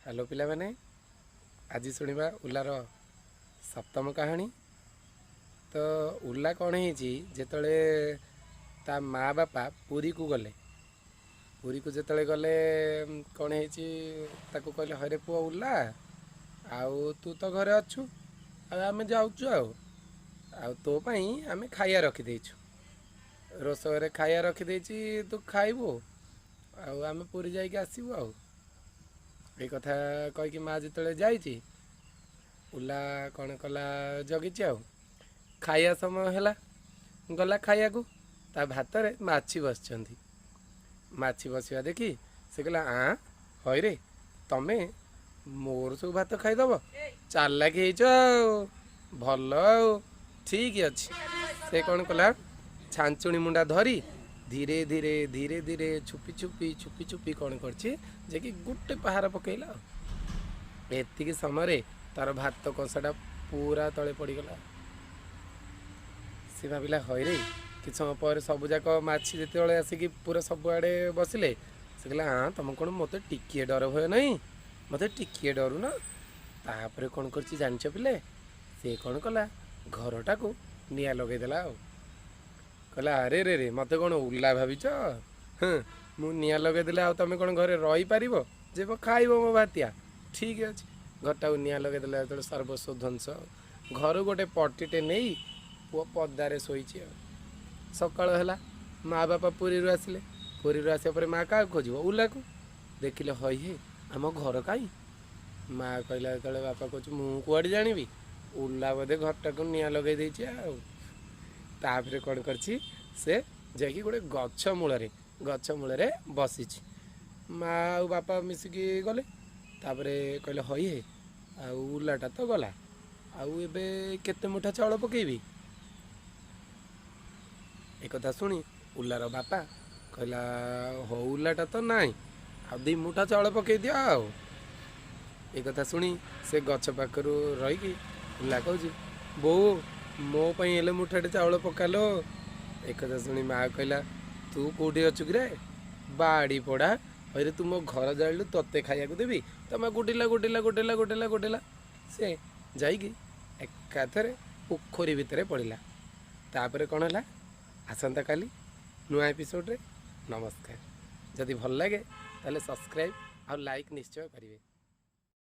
Hello ପିଲାମାନେ, ଆଜି ଶୁଣିବା ଉଲାର ସପ୍ତମ କାହାଣୀ। ତ ଉଲା କ'ଣ ହେଇଛି, ଯେତେବେଳେ ତା ମା ବାପା ପୁରୀକୁ ଗଲେ, ପୁରୀକୁ ଯେତେବେଳେ ଗଲେ କ'ଣ ହେଇଛି, ତାକୁ କହିଲେ, ହରେ ପୁଅ ଉଲା, ଆଉ ତୁ ତ ଘରେ ଅଛୁ ଆଉ ଆମେ ଯାଉଛୁ, ଆଉ ଆଉ ତୋ ପାଇଁ ଆମେ ଖାଇବା ରଖିଦେଇଛୁ, ରୋଷେଇରେ ଖାଇବା ରଖିଦେଇଛି, ତୁ ଖାଇବୁ ଆଉ ଆମେ ପୁରୀ ଯାଇକି ଆସିବୁ। ଆଉ ଏଇ କଥା କହିକି ମା ଯେତେବେଳେ ଯାଇଛି, ଉଲା କ'ଣ କଲା, ଜଗିଛି। ଆଉ ଖାଇବା ସମୟ ହେଲା, ଗଲା ଖାଇବାକୁ, ତା ଭାତରେ ମାଛି ବସିଛନ୍ତି। ମାଛି ବସିବା ଦେଖି ସେ କହିଲା, ଆଁ ହଇରେ, ତମେ ମୋର ସବୁ ଭାତ ଖାଇଦେବ, ଚାଲାକି ହେଇଛ ଆଉ ଭଲ ଆଉ ଠିକ୍ ଅଛି। ସେ କ'ଣ କଲା, ଛାଞ୍ଚୁଣି ମୁଣ୍ଡା ଧରି ଧୀରେ ଧୀରେ ଧୀରେ ଧୀରେ ଛୁପି ଛୁପି ଛୁପି ଛୁପି କ'ଣ କରିଛି ଯେ କି ଗୋଟେ ପାହାର ପକେଇଲା। ଆଉ ଏତିକି ସମୟରେ ତାର ଭାତ କଂସାଟା ପୁରା ତଳେ ପଡ଼ିଗଲା। ସେ ଭାବିଲା, ହଇରେ। କିଛି ସମୟ ପରେ ସବୁଯାକ ମାଛି ଯେତେବେଳେ ଆସିକି ପୁରା ସବୁଆଡ଼େ ବସିଲେ, ସେ କହିଲା, ଆଁ ତମ କ'ଣ ମୋତେ ଟିକିଏ ଡର ଭୟ ନାହିଁ? ମୋତେ ଟିକିଏ ଡରୁନ? ତାପରେ କ'ଣ କରିଛି ଜାଣିଛ ପିଲେ? ସେ କ'ଣ କଲା, ଘରଟାକୁ ନିଆଁ ଲଗେଇଦେଲା। ଆଉ କହିଲା, ଆରେ ରେ ରେ, ମୋତେ କ'ଣ ଉଲା ଭାବିଛ? ହଁ, ମୁଁ ନିଆଁ ଲଗେଇଦେଲେ ଆଉ ତମେ କ'ଣ ଘରେ ରହିପାରିବ ଯେ ଖାଇବ ମୋ ଭାତିଆ? ଠିକ୍ ଅଛି। ଘରଟାକୁ ନିଆଁ ଲଗେଇଦେଲା ଯେତେବେଳେ ସର୍ବସ୍ୱ ଧ୍ୱଂସ। ଘରୁ ଗୋଟେ ପଟିଟେ ନେଇ ପୁଅ ପଦାରେ ଶୋଇଛି। ଆଉ ସକାଳ ହେଲା, ମା ବାପା ପୁରୀରୁ ଆସିଲେ। ପୁରୀରୁ ଆସିବା ପରେ ମା କାହାକୁ ଖୋଜିବ? ଉଲାକୁ। ଦେଖିଲେ, ହଇ ହେ, ଆମ ଘର କାହିଁ? ମା କହିଲା ଯେତେବେଳେ, ବାପା କହୁଛି, ମୁଁ କୁଆଡ଼େ ଜାଣିବି, ଉଲା ବୋଧେ ଘରଟାକୁ ନିଆଁ ଲଗେଇ ଦେଇଛି। ଆଉ ତାପରେ କ'ଣ କରିଛି, ସେ ଯାଇକି ଗୋଟେ ଗଛ ମୂଳରେ ବସିଛି। ମା ଆଉ ବାପା ମିଶିକି ଗଲେ। ତାପରେ କହିଲେ, ହଇ ହେ, ଆଉ ଉଲାଟା ତ ଗଲା, ଆଉ ଏବେ କେତେ ମୁଠା ଚାଉଳ ପକେଇବି? ଏକଥା ଶୁଣି ଉଲାର ବାପା କହିଲା, ହଉ, ଉଲାଟା ତ ନାହିଁ, ଆଉ 2 ମୁଠା ଚାଉଳ ପକେଇ ଦିଅ। ଆଉ ଏ କଥା ଶୁଣି ସେ ଗଛ ପାଖରୁ ରହିକି ଉଲା କହୁଛି, ବୋଉ, ମୋ ପାଇଁ ହେଲେ ମୁଠାଟେ ଚାଉଳ ପକାଲୋ। ଏକଥା ଶୁଣି ମା କହିଲା, ତୁ କେଉଁଠି ଅଛୁ କିରେ ବାଡ଼ି ପଡ଼ା? ହଇରେ, ତୁ ମୋ ଘର ଜାଳିଲୁ, ତୋତେ ଖାଇବାକୁ ଦେବି? ତମେ ଗୋଟିଲା ଗୋଟିଲା ଗୋଟିଲା ଗୋଟିଲା ଗୋଟିଲା, ସେ ଯାଇକି ଏକାଥରେ ପୋଖରୀ ଭିତରେ ପଡ଼ିଲା। ତାପରେ କ'ଣ ହେଲା, ଆସନ୍ତାକାଲି ନୂଆ ଏପିସୋଡ଼ରେ। ନମସ୍କାର। ଯଦି ଭଲ ଲାଗେ ତାହେଲେ ସବସ୍କ୍ରାଇବ୍ ଆଉ ଲାଇକ୍ ନିଶ୍ଚୟ କରିବେ।